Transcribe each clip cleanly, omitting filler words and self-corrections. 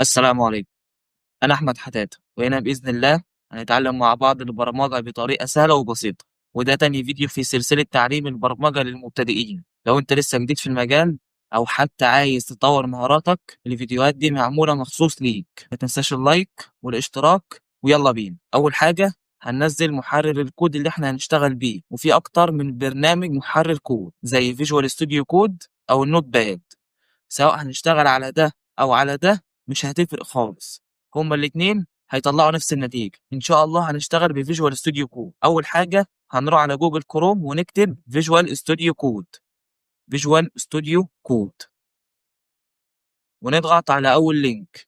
السلام عليكم. أنا أحمد حتاتة، وهنا بإذن الله هنتعلم مع بعض البرمجة بطريقة سهلة وبسيطة، وده تاني فيديو في سلسلة تعليم البرمجة للمبتدئين. لو أنت لسه جديد في المجال أو حتى عايز تطور مهاراتك، الفيديوهات دي معمولة مخصوص ليك. ما تنساش ال like والاشتراك، ويلا بينا. أول حاجة هننزل محرر الكود اللي احنا هنشتغل بيه، وفي أكتر من برنامج محرر كود زي Visual Studio Code أو ال Notepad. سواء هنشتغل على ده أو على ده مش هتفرق خالص، هما الاتنين هيطلعوا نفس النتيجة. إن شاء الله هنشتغل ب Visual Studio Code. أول حاجة هنروح على Google Chrome ونكتب Visual Studio Code، Visual Studio Code، ونضغط على أول link،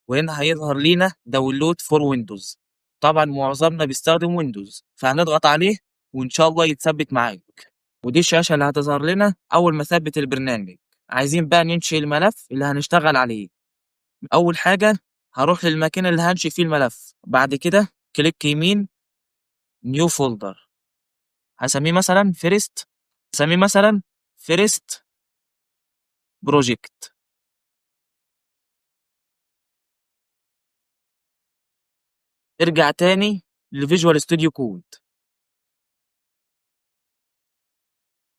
وهنا هيظهر لينا download for Windows. طبعا معظمنا بيستخدم Windows، فهنضغط عليه وإن شاء الله يتثبت معاك. ودي الشاشة اللي هتظهر لنا أول ما ثبت البرنامج. عايزين بقى ننشئ الملف اللي هنشتغل عليه. أول حاجة هروح للمكان اللي هنشئ فيه الملف، بعد كده click يمين، new folder، هسميه مثلا first، هسميه مثلا first project. ارجع تاني ل Visual Studio Code،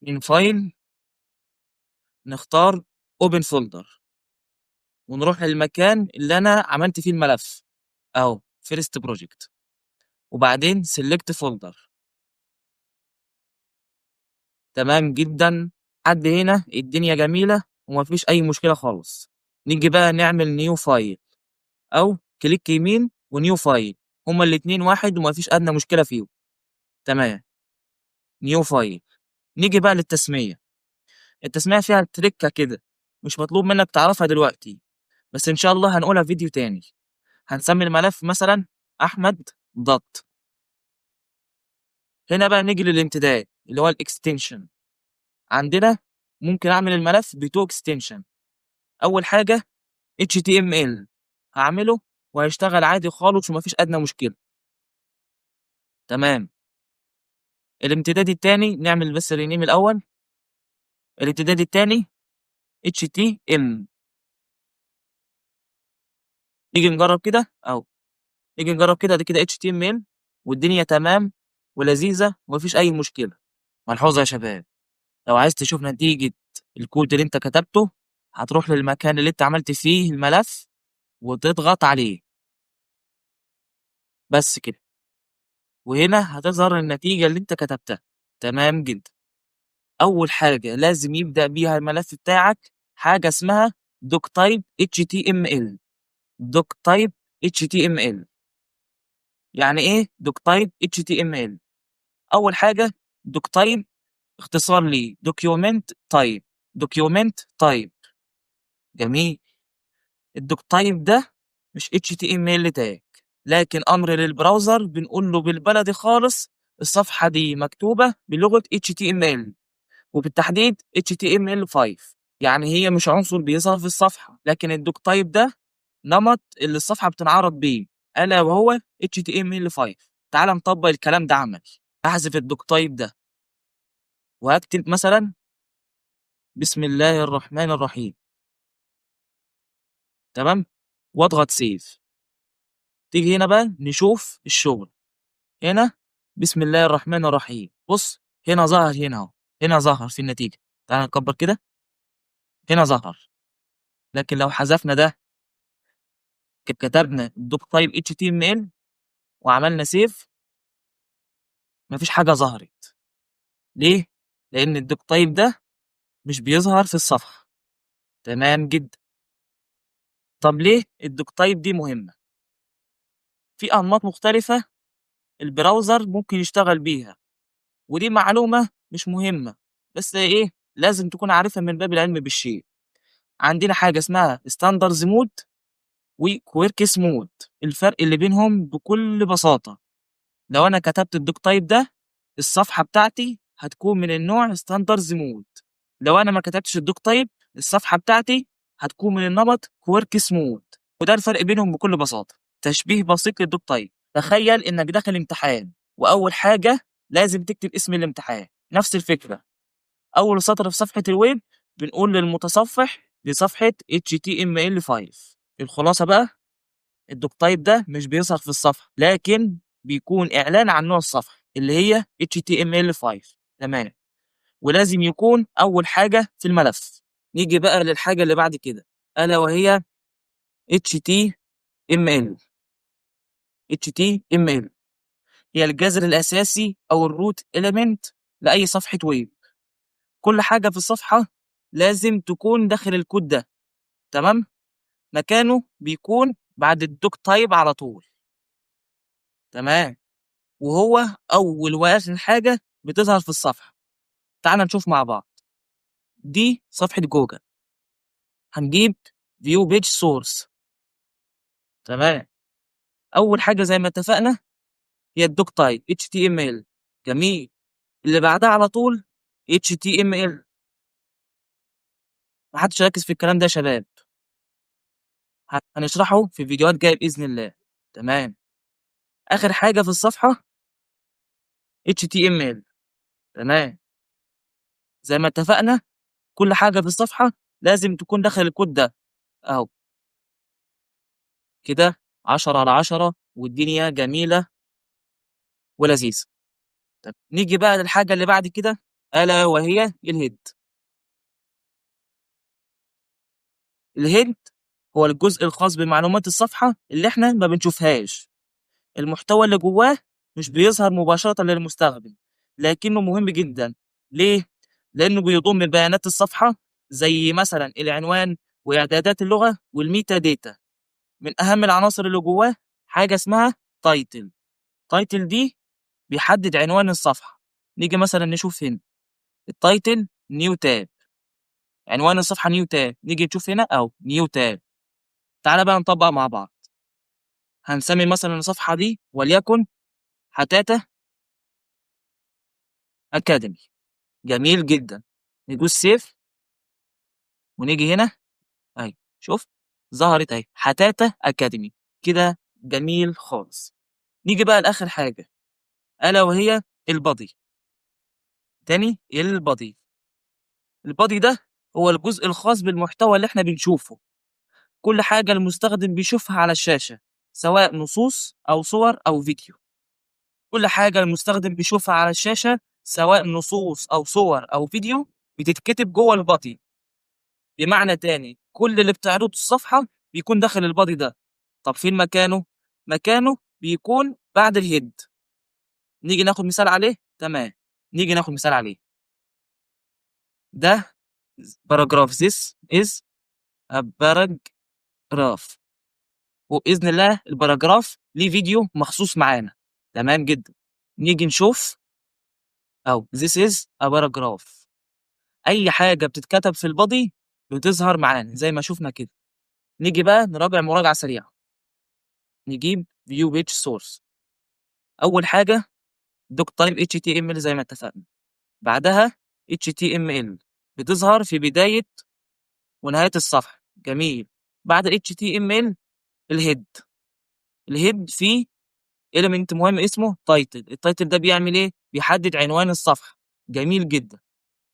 من file نختار open folder، ونروح للمكان اللي انا عملت فيه الملف اهو first project، وبعدين select folder. تمام جدا، لحد هنا الدنيا جميلة ومفيش اي مشكلة خالص. نيجي بقى نعمل new file، او click يمين و new file، هما الاتنين واحد ومفيش ادنى مشكلة فيهم. تمام، new file. نيجي بقى للتسمية. التسمية فيها تريكة كده مش مطلوب منك تعرفها دلوقتي، بس إن شاء الله هنقولها في فيديو تاني. هنسمي الملف مثلا أحمد dot. هنا بقى نيجي للامتداد اللي هو ال extension. عندنا ممكن أعمل الملف ب two extension. أول حاجة HTML هعمله وهيشتغل عادي خالص ومفيش أدنى مشكلة. تمام. الامتداد التاني نعمل بس rename الأول. الامتداد التاني HTM. نيجي نجرب كده أهو، نيجي نجرب كده، ده كده HTML والدنيا تمام ولذيذة ومفيش أي مشكلة. ملحوظة يا شباب، لو عايز تشوف نتيجة الكود اللي انت كتبته هتروح للمكان اللي انت عملت فيه الملف وتضغط عليه بس كده، وهنا هتظهر النتيجة اللي انت كتبتها. تمام جدا. أول حاجة لازم يبدأ بيها الملف بتاعك حاجة اسمها doctype HTML. doctype HTML. يعني إيه doctype HTML؟ أول حاجة doctype اختصار لي document type. document type. جميل. ال doctype ده مش HTML tag، لكن أمر لل browser بنقول له بالبلدي خالص الصفحة دي مكتوبة بلغة HTML، وبالتحديد HTML5. يعني هي مش عنصر بيظهر في الصفحة، لكن ال doctype ده نمط اللي الصفحة بتنعرض بيه، ألا وهو HTML5. تعال نطبق الكلام ده عملي. هحذف ال doctype ده وهكتب مثلا بسم الله الرحمن الرحيم. تمام، واضغط save. تيجي هنا بقى نشوف الشغل. هنا بسم الله الرحمن الرحيم، بص هنا ظهر، هنا اهو، هنا ظهر في النتيجة. تعال نكبر كده، هنا ظهر. لكن لو حذفنا ده، كتبنا doctype HTML وعملنا save، مفيش حاجة ظهرت. ليه؟ لأن ال doctype ده مش بيظهر في الصفحة. تمام جدا. طب ليه ال doctype دي مهمة؟ في أنماط مختلفة ال browser ممكن يشتغل بيها، ودي معلومة مش مهمة بس إيه لازم تكون عارفها من باب العلم بالشيء. عندنا حاجة اسمها standard mode و quirks mode. الفرق اللي بينهم بكل بساطة، لو أنا كتبت ال doctype ده الصفحة بتاعتي هتكون من النوع standard mode، لو أنا ما كتبتش ال doctype الصفحة بتاعتي هتكون من النمط quirks mode. وده الفرق بينهم بكل بساطة. تشبيه بسيط لل doctype، تخيل إنك داخل امتحان وأول حاجة لازم تكتب اسم الامتحان. نفس الفكرة، أول سطر في صفحة الويب بنقول للمتصفح دي صفحة HTML5. الخلاصة بقى، ال doctype ده مش بيظهر في الصفحة، لكن بيكون إعلان عن نوع الصفحة اللي هي HTML5. تمام، ولازم يكون أول حاجة في الملف. نيجي بقى للحاجة اللي بعد كده، ألا وهي HTML. HTML هي الجذر الأساسي أو ال root element لأي صفحة ويب. كل حاجة في الصفحة لازم تكون داخل الكود ده. تمام، مكانه بيكون بعد ال doctype على طول. تمام، وهو أول وآخر حاجة بتظهر في الصفحة. تعال نشوف مع بعض. دي صفحة جوجل، هنجيب view page source. تمام، أول حاجة زي ما اتفقنا هي ال doctype HTML. جميل، اللي بعدها على طول HTML. محدش يركز في الكلام ده يا شباب، هنشرحه في فيديوهات جاية بإذن الله. تمام، آخر حاجة في الصفحة HTML. تمام، زي ما اتفقنا كل حاجة في الصفحة لازم تكون داخل الكود ده أهو كده. 10 على 10 والدنيا جميلة ولذيذة. طب نيجي بقى للحاجة اللي بعد كده، ألا وهي ال head. ال head هو الجزء الخاص بمعلومات الصفحة اللي احنا ما بنشوفهاش. المحتوى اللي جواه مش بيظهر مباشرة للمستخدم، لكنه مهم جدا. ليه؟ لأنه بيضم بيانات الصفحة زي مثلا العنوان وإعدادات اللغة وال metadata. من أهم العناصر اللي جواه حاجة اسمها title. title دي بيحدد عنوان الصفحة. نيجي مثلا نشوف هنا ال title new tab، عنوان الصفحة new tab. نيجي نشوف هنا أهو new tab. تعالى بقى نطبق مع بعض. هنسمي مثلا الصفحة دي وليكن حتاتة أكاديمي. جميل جدا. ندوس save ونيجي هنا أهي، شوف ظهرت أهي حتاتة أكاديمي كده. جميل خالص. نيجي بقى لآخر حاجة، ألا وهي ال body. تاني ال body. ال body ده هو الجزء الخاص بالمحتوى اللي احنا بنشوفه، كل حاجة المستخدم بيشوفها على الشاشة، سواء نصوص أو صور أو فيديو. كل حاجة المستخدم بيشوفها على الشاشة سواء نصوص أو صور أو فيديو بتتكتب جوه ال body. بمعنى تاني كل اللي بتعرضه الصفحة بيكون داخل ال body ده. طب فين مكانه؟ مكانه بيكون بعد ال head. نيجي ناخد مثال عليه. تمام، نيجي ناخد مثال عليه. ده paragraph، this is a paragraph، وبإذن الله ال paragraph ليه فيديو مخصوص معانا. تمام جدا. نيجي نشوف أو this is a paragraph. أي حاجة بتتكتب في ال body بتظهر معانا زي ما شفنا كده. نيجي بقى نراجع مراجعة سريعة. نجيب view page source. أول حاجة doctype HTML زي ما اتفقنا، بعدها HTML بتظهر في بداية ونهاية الصفحة. جميل. بعد HTML ال head. ال head فيه element مهم اسمه title. ال title ده بيعمل ايه؟ بيحدد عنوان الصفحة. جميل جدا.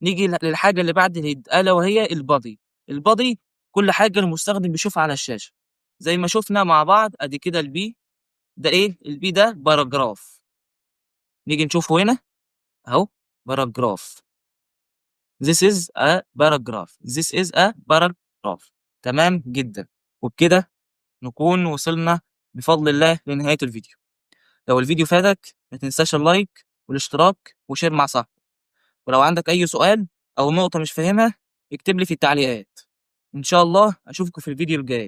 نيجي للحاجة اللي بعد ال head، ألا وهي ال body. ال body كل حاجة المستخدم بيشوفها على الشاشة زي ما شفنا مع بعض. ادي كده ال P ده ايه؟ ال P ده paragraph. نيجي نشوفه هنا اهو paragraph. This is a paragraph. This is a paragraph. تمام جدا. وبكده نكون وصلنا بفضل الله لنهاية الفيديو. لو الفيديو فادك ما تنساش ال like والاشتراك و share مع صاحبك. ولو عندك أي سؤال أو نقطة مش فاهمها اكتب لي في التعليقات. إن شاء الله أشوفكم في الفيديو الجاي.